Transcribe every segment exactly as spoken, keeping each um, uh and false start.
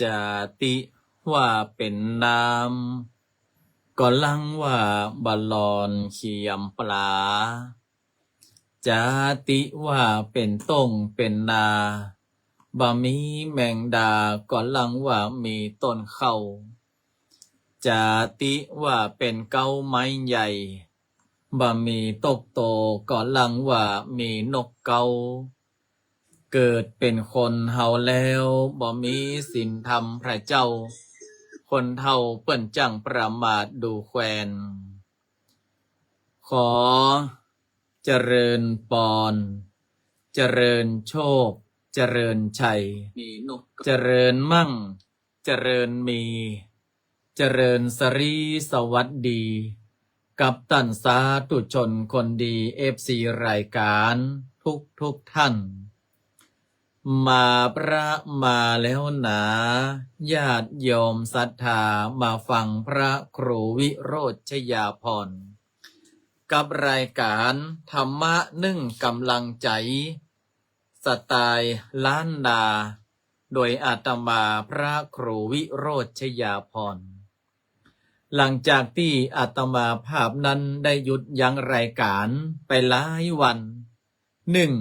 จาติว่าเป๋นน้ำ ก็ลังว่าบ่หล่อนเขียมปลา จาติว่าเป๋นต้งเป๋นนา บ่มีแมงดา ก็ลังว่ามีต้นเข้า จาติว่าเป๋นเก๊าไม้ใหญ่ บ่มีตกโต ก็ลังว่ามีนกเก๊า เกิดเป๋นคนเฮาแล้ว บ่มีศีลธรรมพระเจ้า คนเฒ่าเปิ้นจั้งประมาทดูแควน ขอเจริญปอน เจริญโชค เจริญชัย เจริญมั่ง เจริญมี เจริญสรีสวัสดี กับต้านสาธุชนคนดี เอฟซี รายก๋านทุกๆ ท่าน มาพระมาแล้วหนา ญาติโยมศรัทธามาฟังพระครูวิโรจน์ชยาภรณ์ กับรายก๋านธรรมะนึ่งก๋ำลังใจ๋ สไตล์ล้านนา โดยอาตมาพระครูวิโรจน์ชยาภรณ์ หลังจากตี้อาตมาภาพนั้นได้หยุดยั้งรายก๋านไปหลายวัน นึ่ง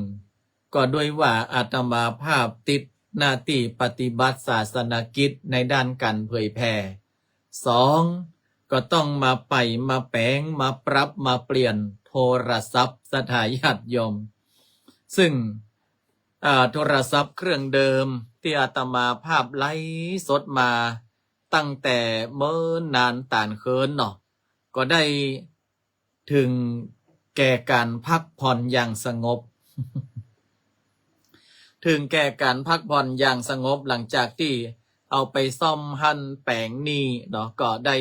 ก็ด้วยว่าอาตมาภาพติดหน้าตี้ปฏิบัติศาสนกิจในด้านก๋านเผยแผ่ สอง ก็ต้องมาไปมาแป๋ง มาปรับมาเปลี่ยนโทรศัพท์ศรัทธาญาติโยม ซึ่ง อ่า โทรศัพท์เครื่องเดิมตี้อาตมาภาพไลฟ์สดมาตั้งแต่เมินนานต๋านเคินเนาะ ก็ได้เถิงแก่ก๋านพักผ่อนอย่างสงบ เถิงแก่ก๋านพักผ่อนอย่างสงบ หลังจากตี้เอาไปซ่อมหั้นแป๋งนี่เนาะ ก็ได้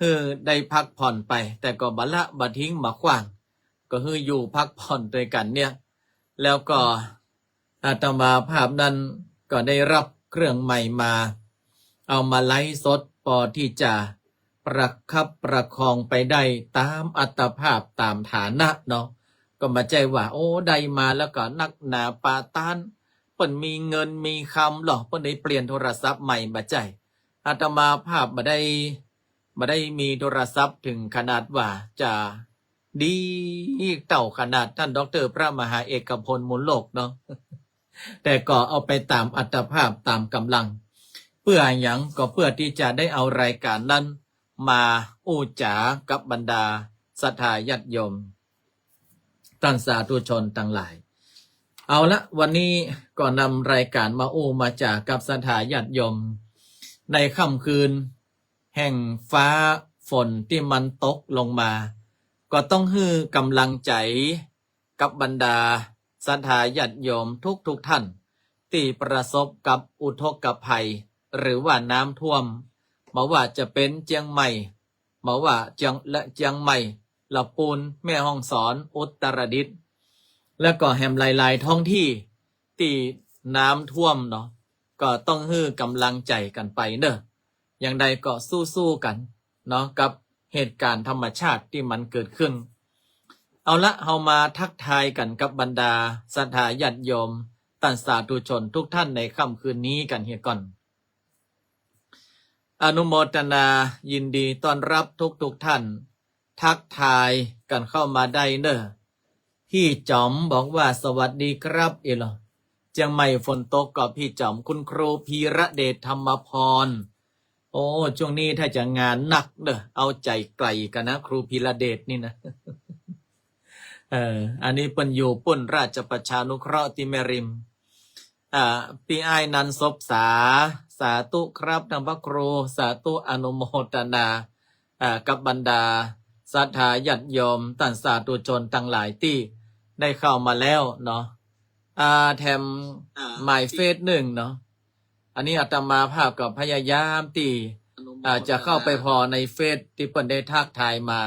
หื้อได้พักผ่อนไป แต่ก็บ่ละบ่ทิ้งบ่ขว้าง ก็หื้ออยู่พักผ่อนตวยกั๋นเนี่ย แล้วก็อาตมาภาพนั้นก็ได้ฮับเครื่องใหม่มา เอามาไลฟ์สด ปอตี้จะประคับประคองไปได้ต๋ามอัตภาพต๋ามฐานะเนาะ ก็บ่ใจ้ว่า โอ้ ได้มาแล้วก็นักหนาปาต๊าน เปิ้นมีเงินมีคำหรอ เปิ้นได้เปลี่ยนโทรศัพท์ใหม่ บ่ใจ้ อาตมาภาพบ่ได้ บ่ได้มีโทรศัพท์เถิงขนาดว่าจะดีเต้าขนาดต้านด็อกเตอร์พระมหาเอกพล มูลโลกเนาะ แต่ก็เอาไปต๋ามอัตภาพต๋ามก๋ำลัง เปื้อหยัง ก็เปื้อตี้จะได้เอารายก๋านนั้นมาอู้จ๋ากับบรรดาศรัทธาญาติโยม ต้านสาธุชนตังหลาย เอาละ วันนี้ก็นำรายก๋านมาอู้มาจ๋ากับศรัทธาญาติโยม ในค่ำคืนแห่งฟ้าฝนตี้มันตกลงมา ก็ต้องหื้อก๋ำลังใจ๋กับบรรดาศรัทธาญาติโยมทุกๆ ท่าน ตี้ประสบกับอุทกภัย หรือว่าน้ำท่วม บ่ว่าจะเป๋นเจียงใหม่ บ่ว่าเจียง และเจียงใหม่ ละปูน แม่ฮ่องสอน อุตรดิตถ์ และก็แหมหลายๆ ท้องตี้ตี้น้ำท่วมเนาะ ก็ต้องหื้อก๋ำลังใจ๋กั๋นไปเนาะ อย่างใดก็สู้ๆ กั๋นเนาะ กับเหตุก๋ารณ์ธรรมชาติตี้มันเกิดขึ้น เอาละ เฮามาทักทายกั๋นกับบรรดาศรัทธาญาติโยม ต้านสาธุชนทุกท่านในค่ำคืนนี้กั๋นเหียก่อน อนุโมทนายินดีต้อนรับทุกๆ ท่าน ทักทายกั๋นเข้ามาได้เนาะ พี่จ๋อมบอกว่า สวัสดีครับ เอลอ เจียงใหม่ฝนตกก็พี่จ๋อม คุณครูพีระเดช ธรรมพร โอ้ ช่วงนี้ถ้าจะงานหนักเนาะ เอาใจ๋ใก๋กั๋นนะ ครูพีระเดชนี่นะ เออ อันนี้เปิ้นอยู่ปู้นราชประชานุเคราะห์ตี้แม่ริม อ่า ปี้อ้ายนันท์ สบสา สาธุครับต้านพระครู สาธุอนุโมทนา อ่า กับบรรดาศรัทธาญาติโยม ต้านสาธุชนตังหลายตี้ได้เข้ามาแล้วเนาะ อ่า แถม อ่า หมายเฟซนึ่งเนาะ อันนี้อาตมาภาพก็พยายามตี้ อ่า จะเข้าไปผ่อในเฟซตี้เปิ้นได้ทักทายมา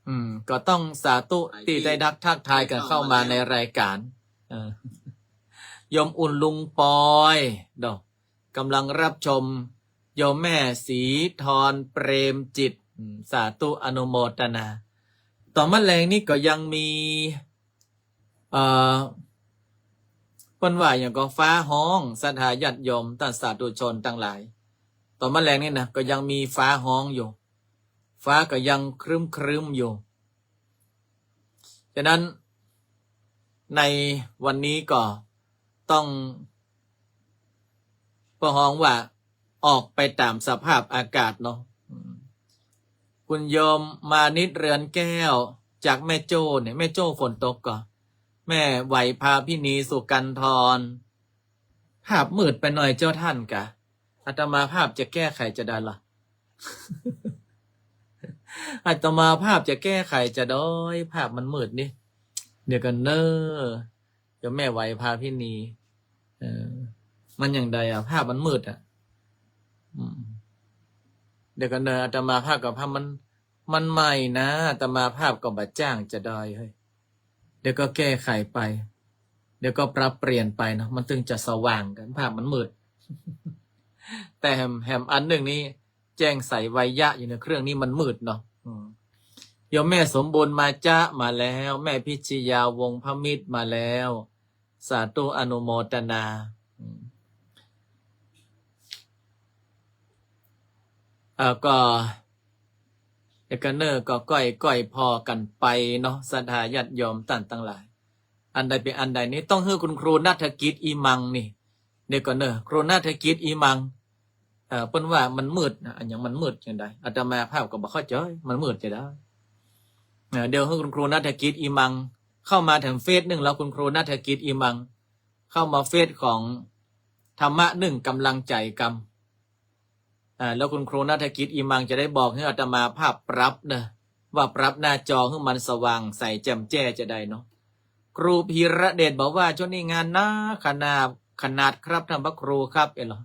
อืม ก็ต้องสาธุตี้ได้ทัก ทักทายกั๋นเข้ามาในรายก๋าน เออ โยมอุ่นลุงปอยเนาะ ก๋ำลังฮับชม โยมแม่ศรีธร เปรมจิต อืม สาธุอนุโมทนา ต่อมาแลงนี้ก็ยังมี เอ่อ เปิ้นว่าหยังก็ฟ้าฮ้อง ศรัทธาญาติโยมต้านสาธุชนตังหลาย ต๋อนมะแลงนี่นะ ก็ยังมีฟ้าฮ้องอยู่ ฟ้าก็ยังครึ้มๆ อยู่ ฉะนั้นในวันนี้ก็ต้อง เปิ้นฮ้องว่าออกไปต๋ามสภาพอากาศเนาะ อืม คุณโยมมานิด เรือนแก้ว จากแม่โจ้เนี่ย แม่โจ้ฝนตกก่อ แม่ไหวภาพินี สุกันทร ภาพมืดไปหน่อยเจ้าท่านกะ อาตมาภาพจะแก้ไขจะใดล่ะ อาตมาภาพจะแก้ไขจะใด ภาพมันมืดนี่ เดี๋ยวก่อนเน้อ โยมแม่ไหวภาพินี เออ มันอย่างใดอะ ภาพมันมืดอะ อืม เดี๋ยวก่อนเน้อ อาตมาภาพกับภาพมัน มันใหม่นะ อาตมาภาพก็บ่จ้างจะใดเฮ้ย เดี๋ยวก็แก้ไขไป เดี๋ยวก็ปรับเปลี่ยนไปเนาะ มันตึงจะสว่างกั๋น ภาพมันมืด แต่แหม แหมอันหนึ่งนี่ แจ้งใสไวยะอยู่ในเครื่องนี้มันมืดเนาะ อืม โยมแม่สมบูรณ์มาจ๊ะมาแล้ว แม่พิชยาวงศ์พมิตรมาแล้ว สาธุอนุโมทนา อืม เอ่อ ก็ เดี๋ยวก่อนเน้อ ก็ก้อยๆ ผ่อกั๋นไปเนาะ ศรัทธาญาติโยมต้านตังหลาย อันใดเป๋นอันใดนี้ต้องหื้อคุณครูณัฐกิจอีมังนี่ เดี๋ยวก่อนเน้อ ครูณัฐกิจอีมัง เอ่อ เปิ้นว่ามันมืดนะ อะหยังมันมืดจะใด อาตมาภาพก็บ่เข้าใจ๋ มันมืดจะใด เอ่อ เดี๋ยวหื้อคุณครูณัฐกิจอีมัง เข้ามาแถมเฟซนึ่งแล้ว คุณครูณัฐกิจอีมัง เข้ามาเฟซของธรรมะนึ่งกำลังใจ๋กำ อ่า แล้วคุณครูณัฐกิจอีมังจะได้บอกหื้ออาตมาภาพปรับเน้อ ว่าปรับหน้าจอหื้อมันสว่างใสแจ่มแจ้งจะใดเนาะ ครูพีระเดชบอกว่าช่วงนี้งานหนักขนาด ขนาดครับท่านพระครูครับ เอ๋เหรอ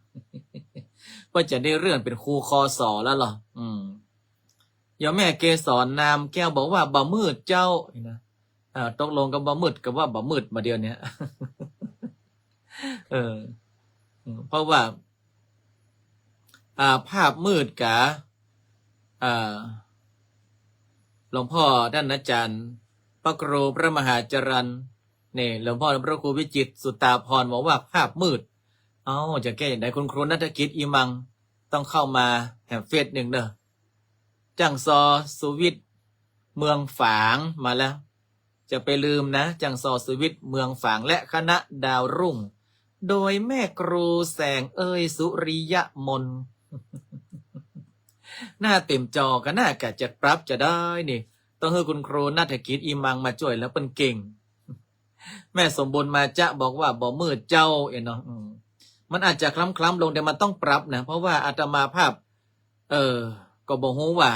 ก็จะได้เลื่อนเป๋นครู ค.ส. แล้วเหรอ อืม โยมแม่เกสรนามแก้วบอกว่าบ่มืดเจ้า นะ อ่า ตกลงกั๋นบ่มืดกับว่าบ่มืดมาเดี๋ยวเนี้ย เออ อืม เพราะว่า อ่า ภาพมืดกา อ่า หลวงพ่อท่านอาจารย์ พระครูพระมหาจรรย์ นี่ หลวงพ่อพระครูวิจิตรสุตาภรณ์บอกว่าภาพมืด เอ้า จะแก้อย่างใด คุณครูณัฐกิจอีมัง ต้องเข้ามาแหมเฟซนึ่งเน้อ จ้างซอสุวิทย์ เมืองฝางมาแล้ว จะไปลืมนะ จ้างซอสุวิทย์ เมืองฝาง และคณะดาวรุ่ง โดยแม่ครูแสงเอย สุริยมน หน้าเต็มจอก็น่ากะจะปรับจะใดนี่ ต้องหื้อคุณครูณัฐกิจอีมังมาจ้วยแล้ว เปิ้นเก่ง แม่สมบูรณ์มาจ๊ะบอกว่าบ่มืดเจ้า เอ๋เนาะ อืม มันอาจจะคล้ำๆ ลง แต่มันต้องปรับนะ เพราะว่าอาตมาภาพ เออ ก็บ่ฮู้ว่า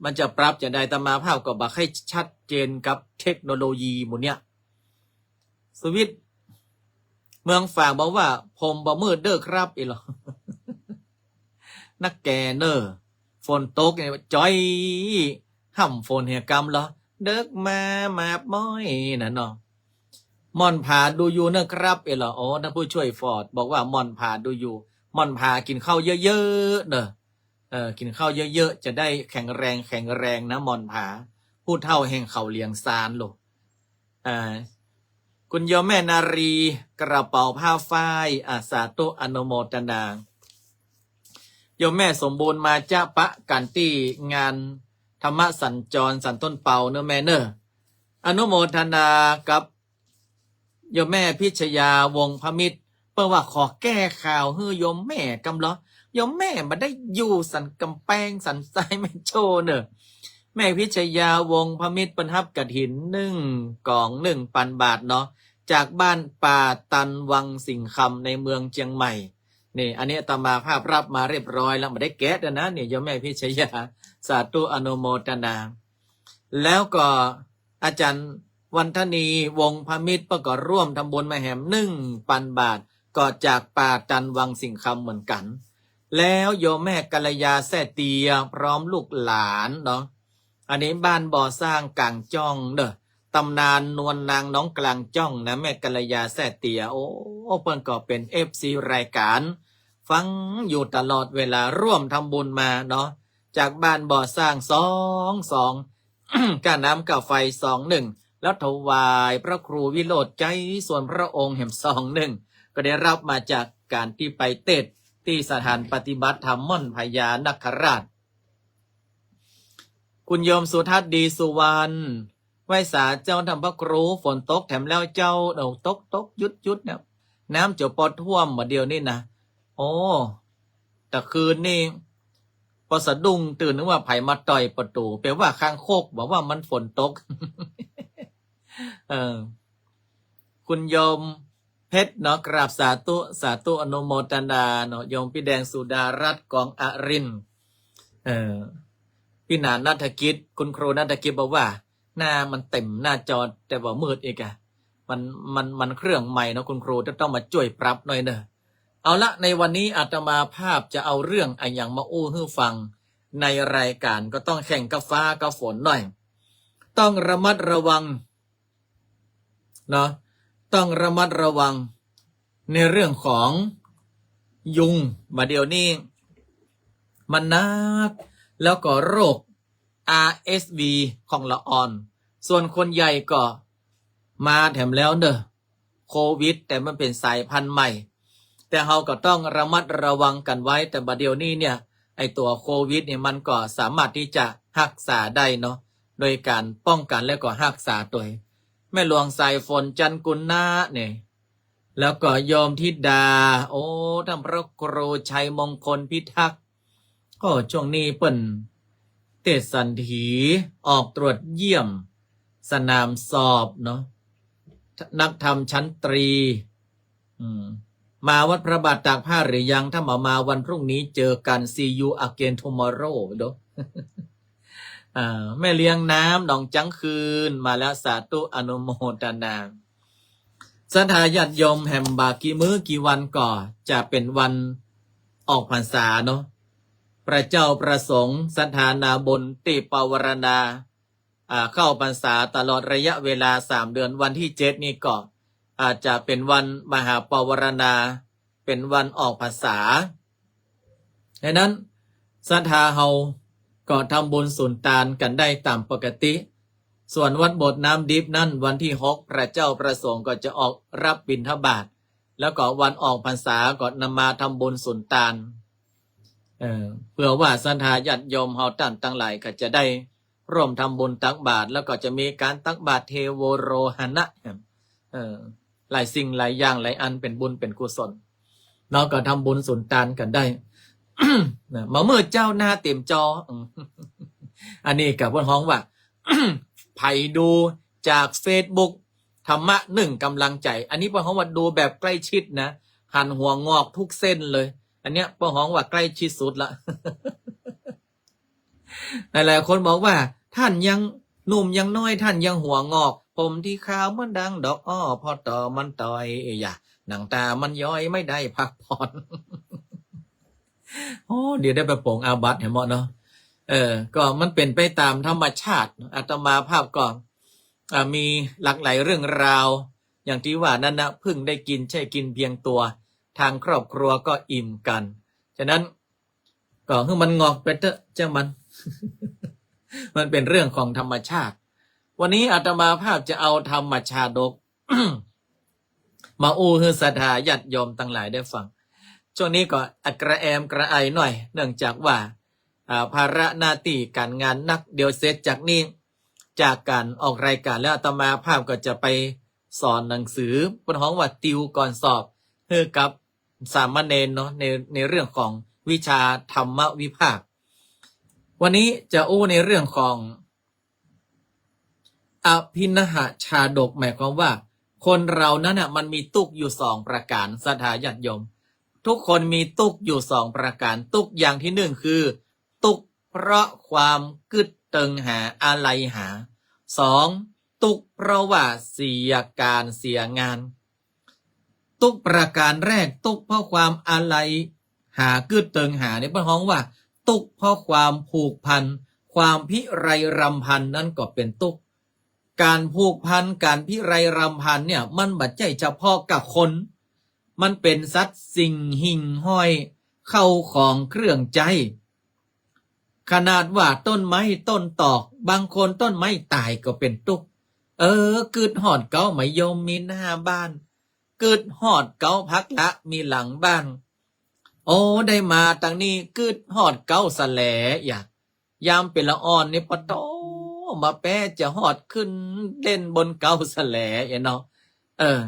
มันจะปรับจะใด อาตมาภาพก็บ่ค่อยชัดเจนกับเทคโนโลยีหมู่เนี้ย สุวิทย์ เมืองฝางบอกว่าผมบ่มืดเด้อครับ เอ๋เหรอ นักแก่เน้อ ฝนตกเนี่ยจ้อย ห่ำฝนเหียกำเหรอ เดิกมาหมาบม้อยน่ะเนาะ ม่อนผาดูอยู่เน้อครับ เอ๋เหรอ โอ้ ท่านผู้ช่วยฟอร์ดบอกว่าม่อนผาดูอยู่ ม่อนผากิ๋นข้าวเยอะๆ เน้อ เออ กิ๋นข้าวเยอะๆ จะได้แข็งแรง แข็งแรงนะ ม่อนผา ผู้เฒ่าแห่งเขาเหลียงซานโลก อ่า คุณโยมแม่นารี กระเป๋าผ้าฝ้าย อ่า สาธุอนุโมทนา โยมแม่สมบูรณ์มาจ๊ะ ปะกั๋นตี้งานธรรมสัญจรสันต้นเปาเน้อแม่เน้อ อนุโมทนากับ โยมแม่พิชยาวงศ์พมิตร เปิ้นว่าขอแก้ข่าวหื้อโยมแม่กำเหรอ โยมแม่บ่ได้อยู่สันกำแปงสันทรายแม่โจ้เน้อ แม่พิชยาวงศ์พมิตรเปิ้นฮับกฐินนึ่งก๋องนึ่งปันบาทเนาะ จากบ้านป่าตันวังสิงห์คำในเมืองเจียงใหม่ นี่ อันนี้อาตมาภาพรับมาเรียบร้อยแล้ว บ่ได้แกะแล้วนะ นี่ โยมแม่พิชยา สาธุอนุโมทนา แล้วก็ อาจารย์วันทนีวงศ์พมิตร เปิ้นก็ร่วมทำบุญมาแหมนึ่งปันบาท ก็จากป่าตันวังสิงห์คำเหมือนกั๋น แล้วโยมแม่กัลยาแซ่เตียพร้อมลูกหลานเนาะ อันนี้บ้านบ่อสร้างกลางจ้องเน้อ ตำนานนวลนางน้องกลางจ้องนะ แม่กัลยาแซ่เตีย โอ้ เปิ้นก็เป๋น เอฟซี รายก๋าน ฟังอยู่ตลอดเวลา ร่วมทำบุญมาเนาะ จากบ้านบ่อสร้างสองสอง ค่าน้ำค่าไฟสองหนึ่ง แล้วถวายพระครูวิโรจน์ใจ๊ ส่วนพระองค์แหมซองนึ่ง ก็ได้ฮับมาจากก๋านตี้ไปเตสน์ตี้สถานปฏิบัติธรรมม่อนพญานคราช คุณโยมสุทัศน์ ดีสุวรรณ ไหว้สาเจ้าต้านพระครู ฝนตกแถมแล้วเจ้า เออ ตก ตก หยุด หยุดเนี่ย น้ำจะปอท่วมบ่าเดี่ยวนี้นะ โอ้ ตะคืนนี่ ปอสะดุ้งตื่นนึกว่าใผมาต่อยประตู๋ แป๋ว่าคางคก บอกว่ามันฝนตก เออ คุณโยมเพชรเนาะ กราบสาธุ สาธุอนุโมทนาเนาะ โยมปี้แดงสุดารัตน์ กองอรินทร์ เออ ปี้หนาน ณัฐกิจ คุณครูณัฐกิจบอกว่า หน้ามันเต็มหน้าจอ แต่ว่ามืดอีกอะ มัน มัน มันเครื่องใหม่เนาะ คุณครูจะต้องมาจ้วยปรับหน่อยเน่อ เอาละ ในวันนี้อาตมาภาพจะเอาเรื่องอะหยังมาอู้หื้อฟัง ในรายก๋านก็ต้องแข่งกับฟ้ากับฝนหน่อย ต้องระมัดระวัง เนาะ ต้องระมัดระวังในเรื่องของยุง บ่าเดี่ยวนี้มันนัก แล้วก็โรค อาร์เอสวี ของละอ่อน ส่วนคนใหญ่ก็มาแถมแล้วเน่อ โควิด แต่มันเป๋นสายพันธุ์ใหม่ แต่เฮาก็ต้องระมัดระวังกั๋นไว้ แต่บ่าเดี่ยวนี้เนี่ย ไอ้ตั๋วโควิดเนี่ยมันก็สามารถตี้จะฮักษาได้เนาะ โดยก๋านป้องกั๋นแล้วก็ฮักษาตั๋ว แม่หลวงสายฝน จันทร์กุณะเนี่ย แล้วก็โยมธิดา โอ้ ต้านพระครูชัยมงคลพิทักษ์ ก็ช่วงนี้เปิ้นเตสน์สันถี ออกตรวจเยี่ยมสนามสอบเนาะ นักธรรมชั้นตรี อืม มาวัดพระบาทตากผ้าหรือยัง ถ้าบ่มาวันพรุ่งนี้เจอกัน see you again tomorrow เนาะ อ่า แม่เลี้ยงน้ำหนองจั้งคืน มาแล้ว สาธุอนุโมทนา ศรัทธาญาติโยมแหมบ่ากี่มื้อกี่วันก็จะเป๋นวันออกพรรษาเนาะ พระเจ้าพระสงฆ์ศรัทธานาบุญตี้ปวารณา อ่า เข้าพรรษาตลอดระยะเวลาสามเดือน วันตี้เจ็ดนี่ก็อาจจะเป๋นวันมหาปวารณา เป๋นวันออกพรรษา ฉะนั้นศรัทธาเฮาก็ทำบุญสุนตานกั๋นได้ต๋ามปกติ ส่วนวัดโบสถ์น้ำดิบนั้น วันตี้หกพระเจ้าพระสงฆ์ก็จะออกรับบิณฑบาต แล้วก็วันออกพรรษาก็นำมาทำบุญสุนตาน เอ่อ เพื่อว่าศรัทธาญาติโยมเฮาต้านตังหลายก็จะได้ร่วมทำบุญตักบาตร แล้วก็จะมีก๋านตักบาตรเทโวโรหณะ เอ่อ หลายสิ่งหลายอย่างหลายอันเป๋นบุญเป๋นกุศล เนาะ ก็ทำบุญสุนตานกั๋นได้ นะ มาเมื่อเจ๊าหน้าเต๋มจอ อืม อันนี้ก็เปิ้นฮ้องว่า ใผดูจากเฟซบุ๊ก ธรรมะนึ่งกำลังใจ๋ อันนี้เปิ้นฮ้องว่าดูแบบใกล้ชิดนะ หันหัวงอกทุกเส้นเลย อันเนี้ยเปิ้นฮ้องว่าใกล้ชิดสุดละ หลายๆ คนบอกว่า ต้านยังหนุ่มยังน้อย ต้านยังหัวงอก ผมตี้ขาวเหมือนดังดอกอ้อ พอต่อมันต่อย เอ้ยยะ หนังต๋ามันย้อยไม่ได้พักผ่อน โอ้ เดี๋ยวได้ไปป๋งอาบัติแหมเนาะ เออ ก็มันเป๋นไปต๋ามธรรมชาติ อาตมาภาพก็ อ่า มีหลากหลายเรื่องราว อย่างตี้ว่านั้นนะ ผึ้งได้กินใช่กินเพียงตัว ทางครอบครัวก็อิ่มกั๋น ฉะนั้น ก็หื้อมันงอกไปเถอะ จ้างมัน มันเป๋นเรื่องของธรรมชาติ วันนี้อาตมาภาพจะเอาธรรมชาดก มาอู้หื้อศรัทธาญาติโยมตังหลายได้ฟัง ช่วงนี้ก็อะกระแอมกระไอหน่อย เนื่องจากว่า อ่า ภาระหน้าตี้ก๋านงานนัก เดี๋ยวเสร็จจากนี้ จากก๋านออกรายก๋านแล้ว อาตมาภาพก็จะไปสอนหนังสือ เปิ้นฮ้องว่าติวก่อนสอบ หื้อกับสามเณรเนาะ ใน ในเรื่องของวิชาธรรมวิภาค วันนี้จะอู้ในเรื่องของ อภินหชาดก หมายความว่า คนเรานั้นน่ะ มันมีตุ๊กข์อยู่สองประก๋าน ศรัทธาญาติโยม ทุกคนมีตุ๊กข์อยู่สองประก๋าน ตุ๊กข์อย่างตี้นึ่งคือ ตุ๊กข์เพราะความกึ๊ดเติงหา อาลัยหา สอง ตุ๊กข์เพราะว่าเสียก๋านเสียงาน ตุ๊กข์ประก๋านแรก ตุ๊กข์เพราะความอาลัยหา กึ๊ดเติงหาเนี่ย เปิ้นฮ้องว่า ตุ๊กข์เพราะความผูกพัน ความพิไรรำพันนั้นก็เป๋นตุ๊กข์ ก๋านผูกพัน ก๋านพิไรรำพันเนี่ย มันบ่ใจ้เฉพาะกับคน มันเป๋นสัตว์สิ่งหิ่งห้อย เข้าของเครื่องใจ๊ ขนาดว่าต้นไม้ต้นตอก บางคนต้นไม้ต๋ายก็เป๋นตุ๊กข์ เออ กึ๊ดฮอดเก๊า มะยมมีหน้าบ้าน กึ๊ดฮอดเก๊า ผักละมีหลังบ้าน โอ้ ได้มาตังนี้ กึ๊ดฮอดเก๊าสะแหล อย่า ยามเป๋นละอ่อนนี่ปะโต บ่าแป๊จะฮอดขึ้นเล่นบนเก๊าสะแหล เนาะ เออ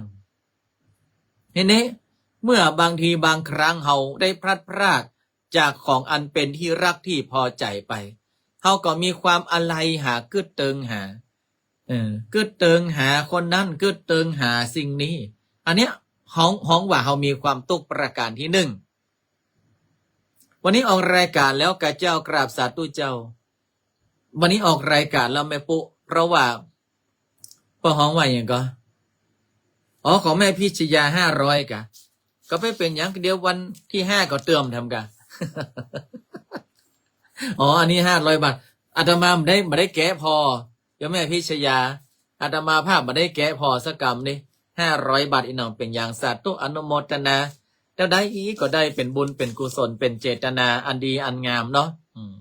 ทีนี้ เมื่อบางทีบางครั้งเฮาได้พลัดพรากจากของอันเป็นที่รักที่พอใจ๋ไป เฮาก็มีความอาลัยหา กึ๊ดเติงหา เออ กึ๊ดเติงหาคนนั้น กึ๊ดเติงหาสิ่งนี้ อันเนี้ย ฮ้อง ฮ้องว่าเฮามีความตุ๊กข์ประการตี้นึ่ง วันนี้ออกรายก๋านแล้ว กาเจ้ากราบสาธุเจ้า วันนี้ออกรายก๋านแล้วแม่ปุ๊ เพราะว่า ป้อฮ้องว่าหยังก่อ อ๋อ ของแม่พิชยา ห้าร้อย ก่ะ ก็บ่เป๋นหยัง เดี๋ยววันตี้ห้าก็เติมแถมก่ะ อ๋อ อันนี้ ห้าร้อย บาท อาตมาบ่ได้ บ่ได้แกะผ่อ โยมแม่พิชยา อาตมาภาพบ่ได้แกะผ่อสักกำนี่ ห้าร้อย บาท อี้น้อง เป๋นอย่างสาธุอนุโมทนา แล้วได้อีกก็ได้เป๋นบุญเป๋นกุศลเป๋นเจตนาอันดีอันงามเนาะ อืม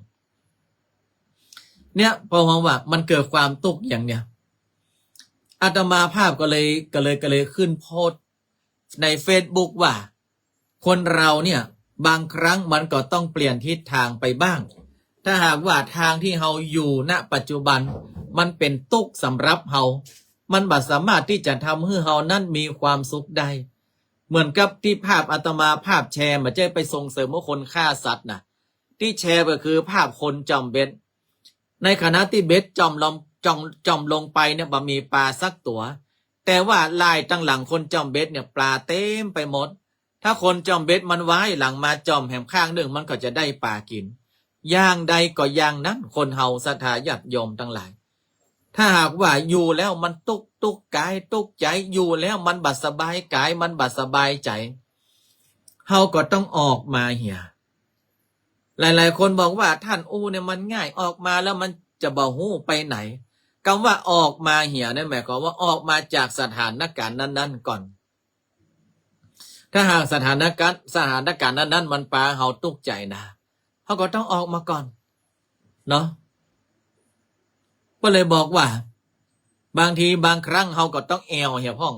เนี่ย ป้อฮ้องว่ามันเกิดความตุ๊กข์อย่างเนี้ย อาตมาภาพก็เลย ก็เลย ก็เลยขึ้นโพสต์ในเฟซบุ๊กว่า คนเราเนี่ย บางครั้งมันก็ต้องเปลี่ยนทิศทางไปบ้าง ถ้าหากว่าทางที่เฮาอยู่ ณ ปัจจุบัน มันเป๋นตุ๊กข์สำหรับเฮา มันบ่สามารถตี้จะทำหื้อเฮานั้นมีความสุขได้ เหมือนกับตี้ภาพอาตมาภาพแชร์ บ่ใจ้ไปส่งเสริมหื้อคนฆ่าสัตว์นะ ตี้แชร์ก็คือภาพคนจ่อมเบ็ด ในขณะตี้เบ็ดจ่อมลง จ่อม จ่อมลงไปเนี่ย บ่มีป๋าสักตั๋ว แต่ว่าลายตังหลังคนจ่อมเบ็ดเนี่ย ป๋าเต๋มไปหมด ถ้าคนจ่อมเบ็ดมันว้ายหลังมาจ่อมแหมข้างนึ่ง มันก็จะได้ป๋ากิ๋น อย่างใดก็อย่างนั้น คนเฮาศรัทธาญาติโยมตังหลาย ถ้าหากว่าอยู่แล้วมันตุ๊กข์ ตุ๊กข์ก๋ายตุ๊กข์ใจ๋ อยู่แล้วมันบ่สบายก๋าย มันบ่สบายใจ๋ เฮาก็ต้องออกมาเหีย หลายๆ คนบอกว่า ต้านอู้เนี่ยมันง่าย ออกมาแล้วมันจะบ่ฮู้ไปไหน กำว่าออกมาเหียเนี่ย หมายความว่าออกมาจากสถานก๋ารณ์นั้นๆ ก่อน ถ้าหากสถานก๋ารณ์ สถานก๋ารณ์นั้นๆ มันปาเฮาตุ๊กข์ใจ๋นะ เฮาก็ต้องออกมาก่อน เนาะ ก็เลยบอกว่า บางทีบางครั้งเฮาก็ต้องแอ่วเหียพ่อง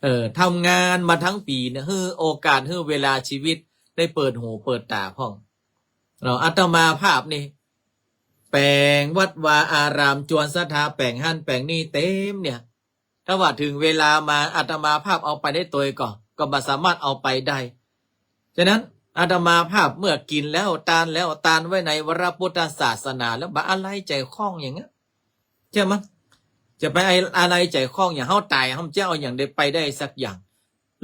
เออ ทำงานมาทั้งปี๋เนี่ย หื้อโอกาส หื้อเวลาชีวิตได้เปิดหูเปิดต๋าพ่อง เนาะ อาตมาภาพนี่ แป๋งวัดวาอาราม จวนศรัทธาแป๋งหั้นแป๋งนี่เต๋มเนี่ย ถ้าว่าเถิงเวลามา อาตมาภาพเอาไปได้ตวยก่อ ก็บ่สามารถเอาไปได้ ฉะนั้นอาตมาภาพเมื่อกิ๋นแล้ว ตานแล้ว ตานไว้ในวรพุทธศาสนาแล้ว บ่อาลัยใจ๋ข้องอย่างเงี้ย ใจ้ไหมะ จะไปอาลัยใจ๋ข้องอย่าง เฮาต๋าย เฮาจะเอาอย่างใดไปได้สักอย่าง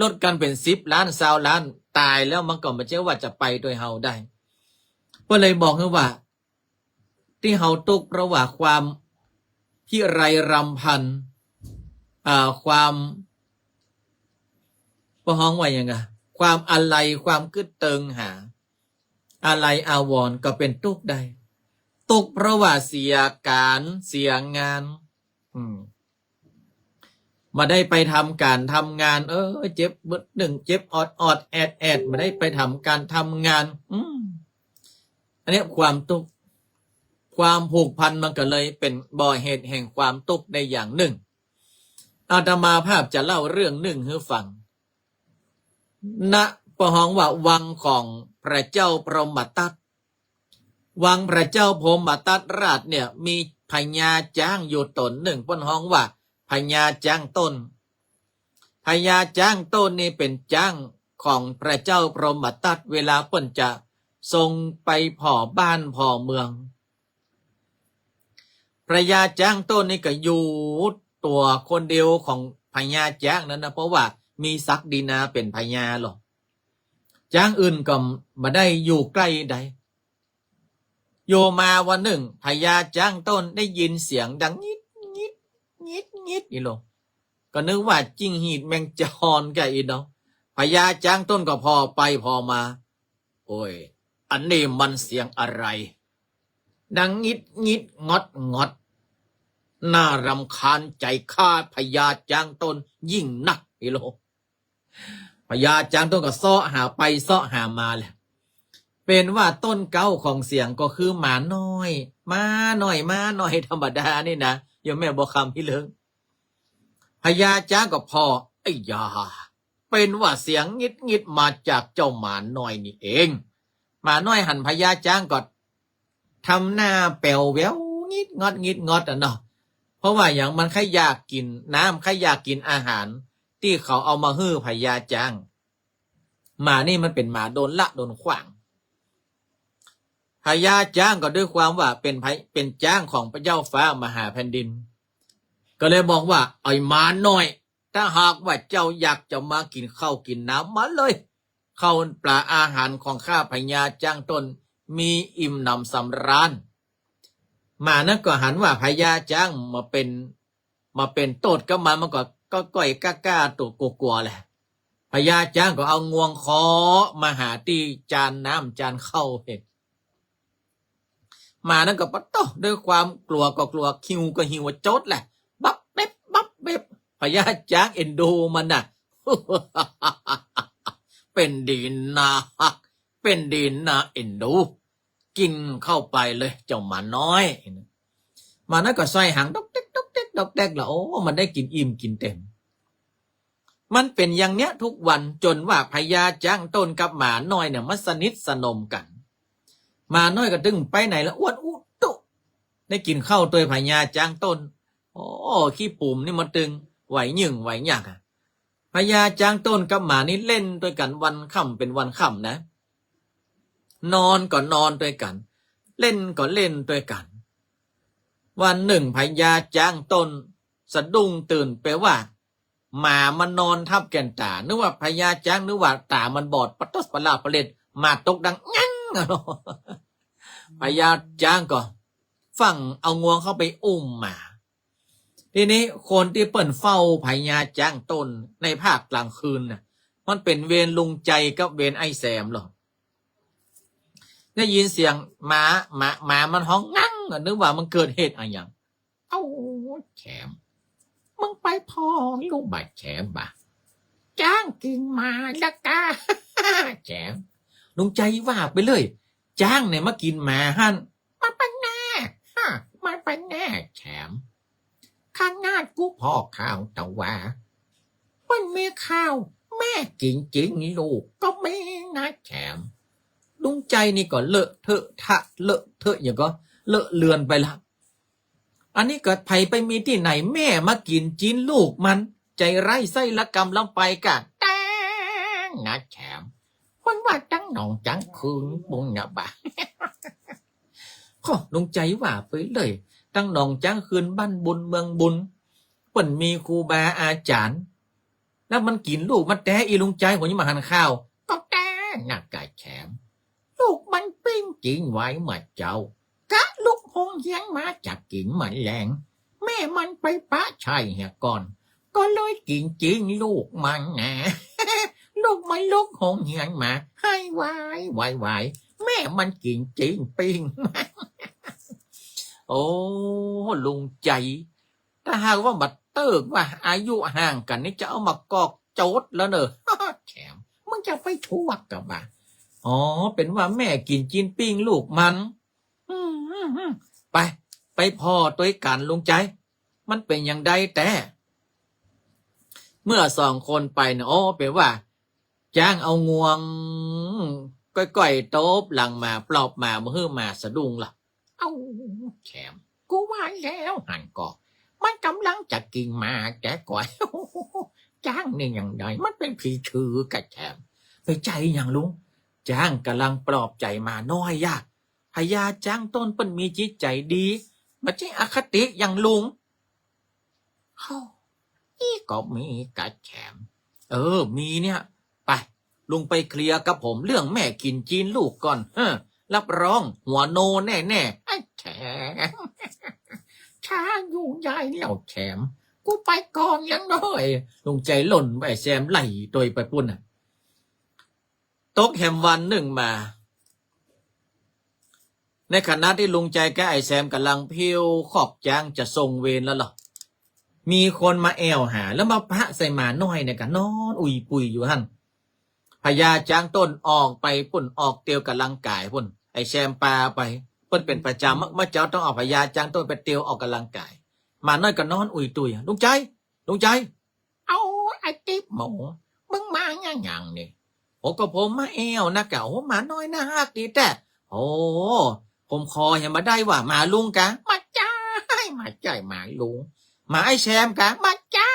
ลดกั๋นเป๋นสิบล้าน ซาวล้าน ต๋ายแล้วมันก็บ่ใจ้ว่าจะไปตวยเฮาได้ ก็เลยบอกหื้อว่า ตี้เฮาตุ๊กข์เพราะว่าความพิไรรำพัน อ่า ความ ป้อฮ้องว่าหยังอะ ความอาลัย ความกึ๊ดเติงหา อาลัยอาวรณ์ก็เป๋นตุ๊กข์ได้ ตุ๊กข์เพราะว่าเสียก๋าน เสียงาน อืม บ่ได้ไปทำก๋านทำงาน เออ เจ็บบึดนึ่ง เจ็บออดๆ แอดๆ บ่ได้ไปทำก๋านทำงาน อืม อันเนี้ยความตุ๊กข์ ความผูกพันมันก็เลยเป๋นบ่อเหตุแห่งความตุ๊กข์ได้อย่างนึ่ง อาตมาภาพจะเล่าเรื่องนึ่งหื้อฟัง ณ ป้อฮ้องว่าวังของพระเจ้าพรหมทัต วังพระเจ้าพรหมทัตราชเนี่ย มีพญาจ๊างอยู่ต๋นนึ่ง เปิ้นฮ้องว่าพญาจ๊างต้น พญาจ๊างต้นนี่เป๋นจ๊างของพระเจ้าพรหมทัต เวลาเปิ้นจะส่งไปผ่อบ้านผ่อเมือง พญาจ๊างต้นนี่ก็อยู่ตั๋วคนเดียวของพญาจ๊างนั้นนะ เพราะว่ามีศักดินาเป๋นพญาหลอ จ๊างอื่นก็บ่ได้อยู่ใก้ใด อยู่มาวันนึ่ง พญาจ๊างต้นได้ยินเสียงดังงิดงิด งิดงิด อีหลอ ก็นึกว่าจิ้งหีดแมงจอนก่ะ อีหลอ พญาจ๊างต้นก็ผ่อไปผ่อมา โอ้ย อันนี้มันเสียงอะไร ดังงิดงิด งอดงอด น่ารำคาญใจ๋ข้าพญาจ๊างต้นยิ่งนัก อีหลอ พญาจ๊างต้นก็เซาะหาไปเซาะหามาแหละ เป๋นว่าต้นเก๊าของเสียงก็คือหมาน้อย หมาน้อย หมาน้อยธรรมดานี่นะ ยมแม่บัวคำฮี่เลิง พญาจ๊างก็ผ่อ ไอ้ยา เป๋นว่าเสียงงิดงิดมาจากเจ้าหมาน้อยนี่เอง หมาน้อยหันพญาจ๊างก็ทำหน้าแป๋วแหววงิดงอดงิดงอดอะเนาะ เพราะว่าหยัง มันใค่อยากกิ๋นน้ำ ใค่อยากกิ๋นอาหารตี้เขาเอามาหื้อพญาจ๊าง หมานี่มันเป๋นหมาโดนละโดนขว้าง พญาจ๊างก็ด้วยความว่าเป๋นไผ เป๋นจ๊างของพระเจ้าฟ้ามหาแผ่นดิน ก็เลยบอกว่า ไอ้หมาน้อย ถ้าหากว่าเจ้าอยากจะมากิ๋นข้าวกิ๋นน้ำมาเลย ข้าวปลาอาหารของข้าพญาจ๊างต้นมีอิ่มหนำสำราญ หมานั้นก็หันว่าพญาจ๊างมาเป๋น มาเป๋นโต้ษกับมัน มันก็ ก็ก้อยก้าๆ ตั๋วกั๋วๆ แหละ พญาจ๊างก็เอางวงเคาะมาหาตี้จานน้ำจานข้าวเห็น หมานั้นก็ปะโต้ ด้วยความกลัวก็กลัว หิวก็หิวว่าโจ๊ดแหละ บับเบ็บบับเบ็บ พญาจ๊างเอ็นดูมันน่ะ เป๋นดีน่าฮัก เป๋นดีน่าเอ็นดู กิ๋นเข้าไปเลยเจ้าหมาน้อย หมานั้นก็ใส่หางดอกแดกดอกแดกดอกแดกละ โอ้ มันได้กิ๋นอิ่มกิ๋นเต็ม มันเป๋นอย่างเนี้ยทุกวัน จ๋นว่าพญาจ๊างต้นกับหมาน้อยเนี่ยมันสนิทสนมกั๋น หมาน้อยก็ตึงไปไหนละอ้วนอู้ตุ๊ ได้กิ๋นข้าวตวยพญาจ๊างต้น โอ้ ขี้ปุ๋มนี่มันตึงไหวหยิ่งไหวหยักอะ พญาจ๊างต้นกับหมานี่เล่นตวยกั๋นวันค่ำเป๋นวันค่ำนะ นอนก็นอนตวยกั๋น เล่นก็เล่นตวยกั๋น วันนึ่งพญาจ๊างต้นสะดุ้งตื่นไปว่า หมามันนอนทับแก่นต๋า นึกว่าพญาจ๊าง นึกว่าต๋ามันบอด ปะตุ๊ดปะลาดปะเล็ด หมาตกดังงั่ง พญาจ๊างก็ฟั่งเอางวงเข้าไปอุ้มหมา ทีนี้คนตี้เปิ้นเฝ้าพญาจ๊างต้นในภาคกลางคืนน่ะ มันเป๋นเวรลุงใจ๋กับเวรไอ้แซมหรอก ได้ยินเสียงหมา หมา หมามันฮ้องงั่งอะ นึกว่ามันเกิดเหตุอะหยัง เอ้า แซม มึงไปผ่อลูกบ่าแซมบ่า จ๊างกิ๋นหมาละก้า แซม ลุงใจ๋ว่าไปเลย จ๊างเนี่ยมากิ๋นหมาหั้น มาไปแน่ ฮะ มาไปแน่ แซม ขนาดกูผ่อข่าวตะวา มันมีข่าวแม่กิ๋นจีนลูกก็มีนะแซม ลุงใจ๋นี่ก็เลอะเทอะทะเลอะเทอะอย่างก็เลอะเลือนไปละ อันนี้ก็ใผไปมีตี้ไหนแม่มากิ๋นจีนลูกมัน ใจ๋ร้ายไส้ละกำลำไปกะ แต๊งนะแซม มันว่าตังหนองจ๊างคืนบุญนะบ่า โอ้ ลุงใจ๋ว่าไปเลย ตังหนองจ๊างคืนบ้านบุญเมืองบุญ เปิ้นมีครูบาอาจ๋ารย์ แล้วมันกิ๋นลูกมันแต๊ อีลุงใจ๋ ผมยังบ่หันข่าว ก็แต๊นะก้าแซม ลูกมันปิ้งจีนไว้เมื่อเจ๊า กะลุกโฮงเฮียนมาจะกิ๋นมื้อแลง แม่มันไปปะไส้เหียก่อน ก็เลยกิ๋นจีนลูกมันนะ ลูกมันลุกโฮงเฮียนมา ไห้วายวายวาย แม่มันกิ๋นจีนปิ้งมัน โอ้ ลุงใจ๋ ถ้าหากว่าบ่าเติ๊กว่าอายุห่างกั๋นนี่จะเอามากอกโจ๊ดแล้วเน่อ แซม มึงจะไปทวกกะบ่า อ๋อ เป๋นว่าแม่กิ๋นจีนปิ้งลูกมัน อืม อืม อืม ไป ไปผ่อตวยกั๋นลุงใจ๋ มันเป๋นอย่างใดแต๊ เมื่อสองคนไปเนี่ย อ๋อ เป๋นว่าจ๊างเอางวงก้อยๆ ตบหลังหมา ปลอบหมา บ่หื้อหมาสะดุ้งละ เอ้า แซม กูว่าแล้วหั้นก่อ มันก่ำลังจะกิ๋นหมาแต๊ก่อย จ๊างนี่อย่างใด มันเป๋นผีถือกะแซม ไปใจ๋หยังลุง จ๊างก่ำลังปลอบใจ๋หมาน้อยอะ พญาจ๊างต้นเปิ้นมีจิตใจ๋ดี บ่ใจ้อคติอย่างลุง เฮ้า อี้ก็มีกะแซม เออ มีเนี่ย ไป ลุงไปเคลียร์กับผมเรื่องแม่กิ๋นจีนลูกก่อน เฮ้อ รับรองหัวโนแน่ๆ ไอ้แซม ช้าอยู่ใหญ่แล้วแซม กูไปก่อนยังน้อย ลุงใจ๋ล่นไป แซมไล่ตวยไปปู้นน่ะ ตกแหมวันนึ่งมา ในขณะตี้ลุงใจ๋กับไอ้แซมก่ำลังเผี้ยวคอกจ๊างจะส่งเวรแล้วล่ะ มีคนมาแอ่วหา แล้วมาปะใส่หมาน้อยเนี่ยกะนอนอุ่ยปุยอยู่หั้น พญาจ๊างต้นออกไปปู้น ออกเตียวก่ำลังก๋ายปู้น ไอ้แซมปาไป เปิ้นเป๋นประจ๋ำ เมื่อเจ๊าต้องเอาพญาจ๊างต้นไปเตียวออกก่ำลังก๋าย หมาน้อยก็นอนอุยตุย ลุงใจ๋ ลุงใจ๋ เอา ไอ้ติ๊บหมง มึงมาอะหยังนี่ โอ้ ก็ผมมาแอ่วนะกะ โอ้ หมาน้อยน่าฮักดีแต๊ โอ้ ผมขอเหียบ่ได้ว่า หมาลุงกา บ่ใจ้ บ่ใจ้หมาลุง หมาไอ้แซมกา บ่ใจ้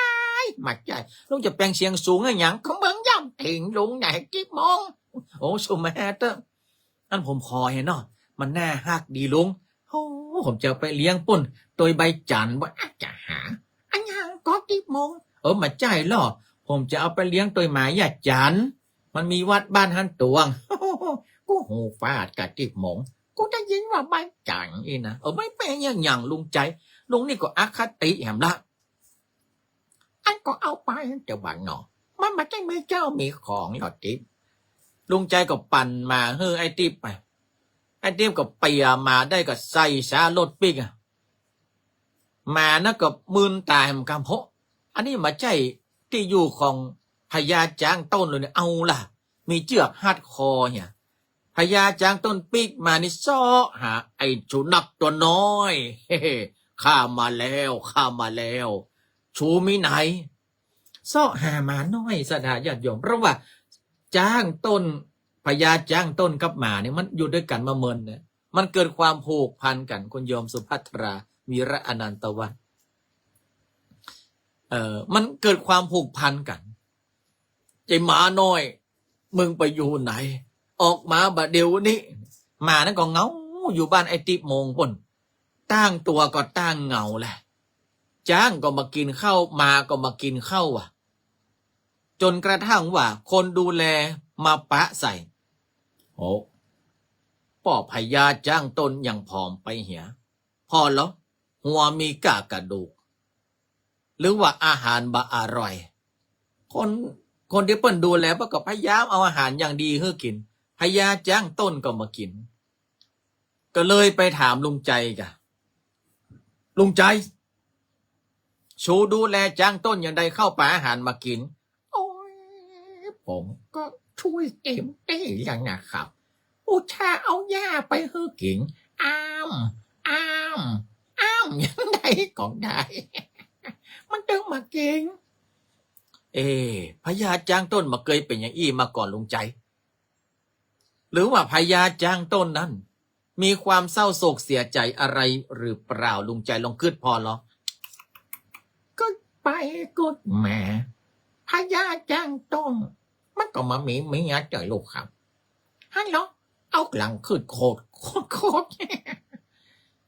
บ่ใจ้ ลุงจะแป๋งเสียงสูงอะหยัง ก็มึงย่ำถิงลุงไหนติ๊บหมง โอ้ สุมาเต๊อะ อันผมขอเหียเนาะ มันน่าฮักดีลุง โอ้ ผมจะเอาไปเลี้ยงปุ้น ตวยใบจันทร์ ว่าอาจจะหา อะหยังก็ติ๊บหมง เออ บ่ใจ้ลอ ผมจะเอาไปเลี้ยงตวยหมาย่าจันทร์ มันมีวัดบ้านหั้นตวง กูหูฟาดกะติ๊บหมง กูได้ยินว่าใบจันทร์อี้นะ เออ บ่แป๋งอะหยังลุงใจ๋ ลุงนี่ก็อคติแหมละ อันก็เอาไปเต๊อะบ่าเนาะ มันบ่ใจ้มีเจ้ามีของหรอกติ๊บ ลุงใจ๋ก็ปั่นหมาหื้อไอ้ติ๊บไป ไอ้ติ๊บก็เปียหมาได้ก็ใส่ซะรถปิ๊กอะ หมานั้นก็มึนต๋าแหมกำ โห อันนี้บ่ใจ้ตี้อยู่ของพญาจ๊างต้นเลยเนี่ย เอาล่ะ มีเจื้อกฮัดคอเหีย พญาจ๊างต้นปิ๊กมานี่เซาะหาไอ้สุนัขตั๋วน้อย เฮ้ ข้ามาแล้ว ข้ามาแล้ว สูมีไหน เซาะหาหมาน้อย ศรัทธาญาติโยม เพราะว่าจ๊างต้น พญาจ๊างต้นกับหมาเนี่ยมันอยู่ด้วยกั๋นมาเมินเนี่ย มันเกิดความผูกพันกั๋น คุณโยมสุภัทรา วีระอนันตวัฒน์ เอ่อ มันเกิดความผูกพันกั๋น ไอ้หมาน้อย มึงไปอยู่ไหน ออกมาบ่าเดี่ยวนี้ หมานั้นก็เหงาอยู่บ้านไอ้ติ๊บหมงปุ้น ตั้งตั๋วก็ตั้งเหงาแหละ จ๊างก็บ่กิ๋นข้าว หมาก็บ่กิ๋นข้าวอะ จ๋นกระทั่งว่าคนดูแลมาปะใส่ โอ้ ป้อพญาจ๊างต้นยังผอมไปเหีย ผ่อลอ หัวมีก้ากระดูก หรือว่าอาหารบ่อร่อย คน คนตี้เปิ้นดูแลเปิ้นก็พยายามเอาอาหารอย่างดีหื้อกิ๋น พญาจ๊างต้นก็บ่กิ๋น ก็เลยไปถามลุงใจ๋กะ ลุงใจ๋ สูดูแลจ๊างต้นอย่างใด ข้าวป๋าอาหารบ่กิ๋น โอ้ย ผมก็ช่วยเต็มตี้แล้วนะครับ อุตส่าห์เอาหญ้าไปหื้อกิ๋น อ้าม อ้าม อ้าม อย่างใดก็ได้ มันตึงบ่กิ๋น เอ๊ะ พญาจ๊างต้นบ่เกยเป๋นอย่างอี้มาก่อนลุงใจ๋ หรือว่าพญาจ๊างต้นนั้น มีความเศร้าโศกเสียใจ๋อะไรหรือเปล่า ลุงใจ๋ลองกึ๊ดผ่อลอ กึ๊ดไปกึ๊ดมา พญาจ๊างต้น มันก็บ่มีเมียเตื้อลูกครับ หั้นลอ เอาหลังขึ้นโคตร โคตร โคตร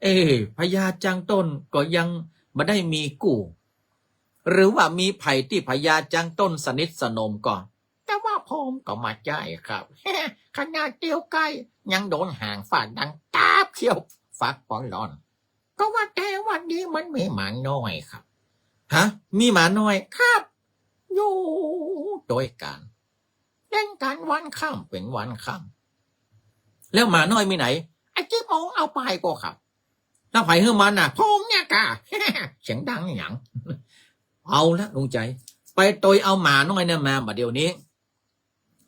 เอ๊ะ พญาจ๊างต้นก็ยังบ่ได้มีกู้ หรือว่ามีใผตี้พญาจ๊างต้นสนิทสนมก่อ แต่ว่าผมก็บ่ใจ้ครับ ขนาดเตียวใก้ยังโดนหางฟาดดังตาบเขี้ยวฟักปอล่อน ก็ว่าแต่วัดนี้มันมีหมาน้อยครับ ฮะ มีหมาน้อย ครับ อยู่ตวยกั๋น เล่นกั๋นวันค่ำเป๋นวันค่ำ แล้วหมาน้อยมีไหน ไอ้ติ๊บหมงเอาไปก่อครับ แล้วใผหื้อมันน่ะ ผมเนี่ยก่ะ เสียงดังอะหยัง เอาละลุงใจ๋ ไปตวยเอาหมาน้อยเนี่ยมาบ่าเดี่ยวนี้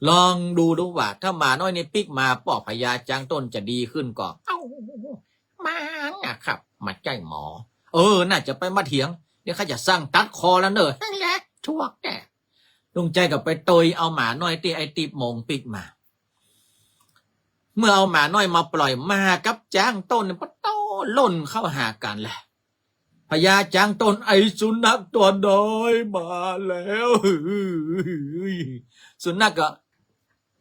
ลองดูดูว่า ถ้าหมาน้อยนี่ปิ๊กมาป้อพญาจ๊างต้นจะดีขึ้นก่อ เอ้า หมาน่ะครับ บ่ใจ้หมอ เออ น่าจะไปบ่เถียง เดี๋ยวข้าจะสั่งตัดคอแล้วเน่อ นั่นแหละ ถูกแต๊ ลุงใจ๋ก็ไปตวยเอาหมาน้อยตี้ไอ้ติ๊บหมงปิ๊กมา เมื่อเอาหมาน้อยมาปล่อย หมากับจ๊างต้นเนี่ยปะโต้ล่นเข้าหากั๋นแหละ พญาจ๊างต้น ไอ้สุนัขตั๋วน้อยมาแล้ว สุนัขก็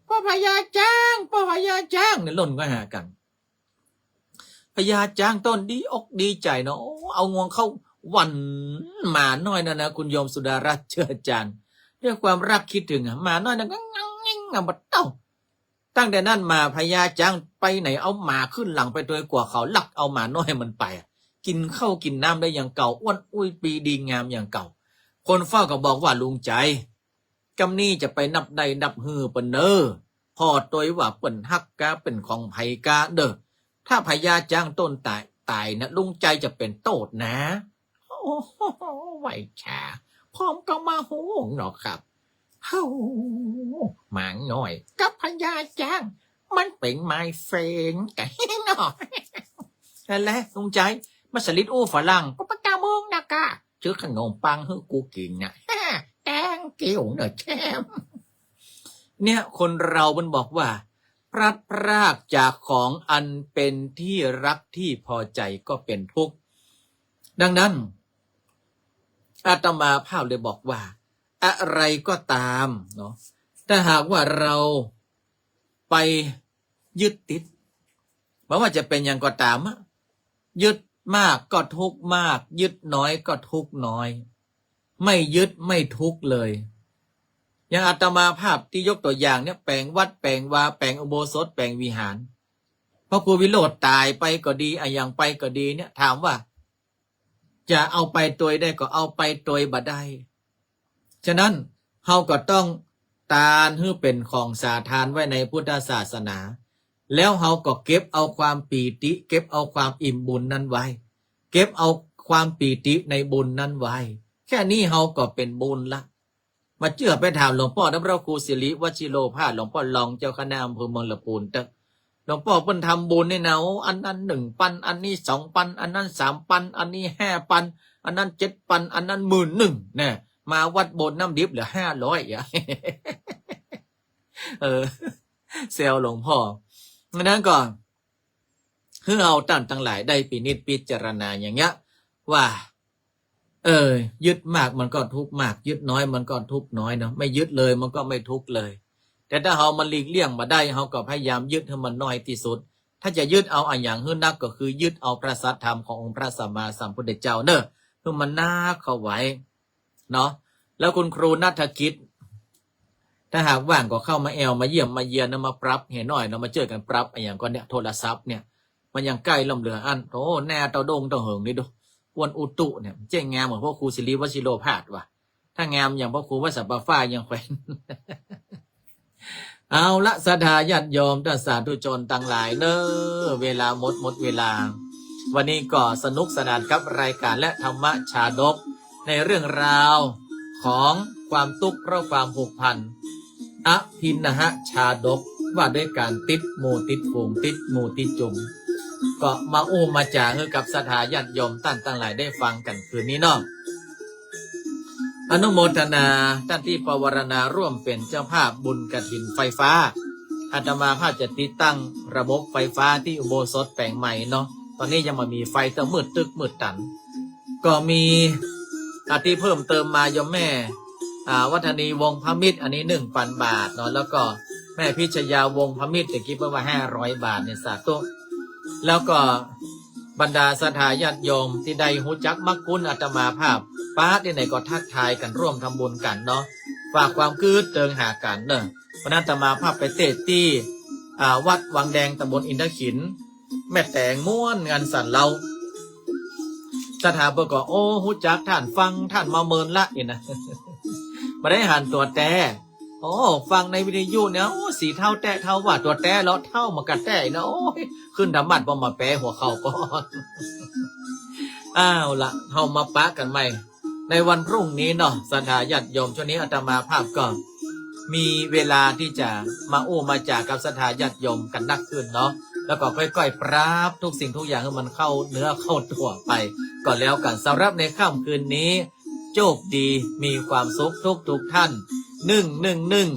ป้อพญาจ๊าง ป้อพญาจ๊าง เนี่ยล่นเข้าหากั๋น พญาจ๊างต้นดีอกดีใจ๋เนาะ เอางวงเข้าหวั่นหมาน้อยนั่นนะ คุณโยมสุดารัตน์เจื้อจาน ด้วยความรักคิดถึงอะ หมาน้อยนั่นก็งั่งงิ้งอะ ปะโต้ ตั้งแต่นั้นมาพญาจ๊างไปไหนเอาหมาขึ้นหลังไปตวย กั๋วเขาลักเอาหมาน้อยมันไปอะ กิ๋นข้าวกิ๋นน้ำได้อย่างเก่า อ้วนอุ้ยปีดีงามอย่างเก่า คนเฝ้าก็บอกว่า ลุงใจ๋ กำนี้จะไปนับได้นับหื้อเปิ้นเน่อ ผ่อตวยว่าเปิ้นฮักกาเป๋นของใผกาเน่อ ถ้าพญาจ๊างต้นต๋าย ต๋ายนะ ลุงใจ๋จะเป๋นโต้ษนะ โอ้โห ไหวชา ผมก็บ่ฮู้เนาะครับ เฮ้า หมาน้อยกับพญาจ๊าง มันเป๋นไม้เฟนกั๋นเนาะ นั่นแหละลุงใจ๋ มาสลิดอู้ฝรั่ง ก็ปะตาเมืองนะ ก้า ซื้อขนมปังหื้อกูกิ๋นนะ แตงกิ๋วเน่อแชม เนี่ย คนเรามันบอกว่า พลัดพรากจากของอันเป็นที่รักที่พอใจก็เป็นทุกข์ ดังนั้น อาตมาภาพเลยบอกว่า อะไรก็ตามเนาะ ถ้าหากว่าเราไปยึดติด บ่ว่าจะเป๋นหยังก็ต๋ามอะ ยึดมากก็ทุกข์มาก ยึดน้อยก็ทุกข์น้อย ไม่ยึดไม่ทุกข์เลย อย่างอาตมาภาพตี้ยกตั๋วอย่างเนี่ย แป๋งวัด แป๋งวา แป๋งอุโบสถ แป๋งวิหาร พระครูวิโรจน์ต๋ายไปก็ดี อะหยังไปก็ดีเนี่ย ถามว่า จะเอาไปตวยได้ก็เอาไปตวยบ่ได้ ฉะนั้น เฮาก็ต้องตานหื้อเป๋นของสาทานไว้ในพุทธศาสนา แล้วเฮาก็เก็บเอาความปีติ เก็บเอาความอิ่มบุญนั้นไว้ เก็บเอาความปีติในบุญนั้นไว้ แค่นี้เฮาก็เป๋นบุญละ บ่าเจื้อไปถามหลวงป้อ พระครูสิริวชิโรภาส หลวงป้อรองเจ้าคณะอำเภอเมืองละปูนเต๊อะ หลวงป้อเปิ้นทำบุญนี่นะ โอ้ อันนั้นหนึ่งปัน อันนี้สองปัน อันนั้นสามปัน อันนี้ห้าปัน อันนั้นเจ็ดปัน อันนั้นหมื่นหนึ่ง แน่ มาวัดโบสถ์น้ำดิบเหลือห้าร้อยอะ เออ แซวหลวงป้อ ดังนั้นก็ หื้อเฮาต้านตังหลายได้พินิจพิจารณาอย่างเงี้ย ว่า เออ ยึดมากมันก็ทุกข์มาก ยึดน้อยมันก็ทุกข์น้อยเนาะ ไม่ยึดเลยมันก็ไม่ทุกข์เลย แต่ถ้าเฮามันหลีกเลี่ยงบ่ได้ เฮาก็พยายามยึดหื้อมันน้อยตี้สุด ถ้าจะยึดเอาอะหยังหื้อนัก ก็คือยึดเอาพระสัทธรรมขององค์พระสัมมาสัมพุทธเจ้าเน่อ หื้อมันนักเข้าไว้ เนาะ แล้วคุณครูณัฐกิจ ถ้าหากว่างก็เข้ามาแอว มาเยี่ยมมาเยียนนะ มาปรับหื้อหน่อยเนาะ มาจ้วยกั๋นปรับอะหยังก่อนเนี่ย โทรศัพท์เนี่ย มันยังใก้ล้ำเหลืออั้น โอ้ แน่เต้าโด่งเต้าเหิงนี่ดู อ้วนอุตุเนี่ย เจ๊งงามเหมือนพระครูสิริวชิโรภาสว่ะ ถ้างามอย่างพระครูวัดสัปปะฟ้ายังแขวน เอาละ ศรัทธาญาติโยม ต้านสาธุชนตังหลายเน่อ เวลาหมด หมดเวลา วันนี้ก็สนุกสนานกับรายการและธรรมชาดก ในเรื่องราวของความตุ๊กข์เพราะความผูกพัน อภินหชาดก ว่าด้วยก๋านติดหมู่ติดฝูง ติดหมู่ติดจุม ก็มาอู้มาจ๋าหื้อกับศรัทธาญาติโยมต้านตังหลายได้ฟังกั๋นคืนนี้เนาะ อนุโมทนาต้านตี้ปวารณาร่วมเป๋นเจ้าภาพบุญกฐินไฟฟ้า อาตมาภาพจะติดตั้งระบบไฟฟ้าตี้อุโบสถแป๋งใหม่เนาะ ต๋อนนี้ยังบ่มีไฟ เต๊อะ มืดตึ๊กมืดตัน ก็มี อาทิเพิ่มเติมมาโยมแม่ อ่า วัฒนีวงศ์พมิตร อันนี้หนึ่งปันบาทเนาะ แล้วก็แม่พิชยาวงศ์พมิตร ตะกี้เปิ้นว่าห้าร้อยบาทเนี่ย สาธุ แล้วก็บรรดาศรัทธาญาติโยมตี้ได้ฮู้จักมักคุ้นอาตมาภาพ ปะตี้ไหนก็ทักทายกั๋นร่วมทำบุญกั๋นเนาะ ฝากความกึ๊ดเติงหากั๋นเน่อ วันนั้นอาตมาภาพไปเตศน์ตี้ อ่า วัดวังแดง ตำบลอินทขิล แม่แต๋งม่วนงันสันเล้า ศรัทธาเปิ้นก็ โอ้ ฮู้จักต้าน ฟังต้านมาเมินละนี่นะ บ่ได้หันตั๋วแต๊ โอ้ ฟังในวิทยุเนี่ย โอ้ สีเฒ่าแต๊เฒ่าว่า ตั๋วแต๊เลาะเฒ่าบ่ากะแต๊นะ โอ้ย ขึ้นธรรมาสน์บ่มาแป๋หัวเข่าก่อน เอาละ เฮามาปะกั๋นใหม่ ในวันพรุ่งนี้เนาะ ศรัทธาญาติโยม ช่วงนี้อาตมาภาพก็มีเวลาตี้จะมาอู้มาจ๋ากับศรัทธาญาติโยมกั๋นนักขึ้นเนาะ แล้วก็ก้อยๆ ปรับทุกสิ่งทุกอย่างหื้อมันเข้าเนื้อเข้าตั๋วไป ก็แล้วกั๋น สำหรับในค่ำคืนนี้ โจคดี มีความสุขทุกๆ ท่าน นึ่ง นึ่ง นึ่ง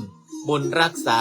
บุญรักษา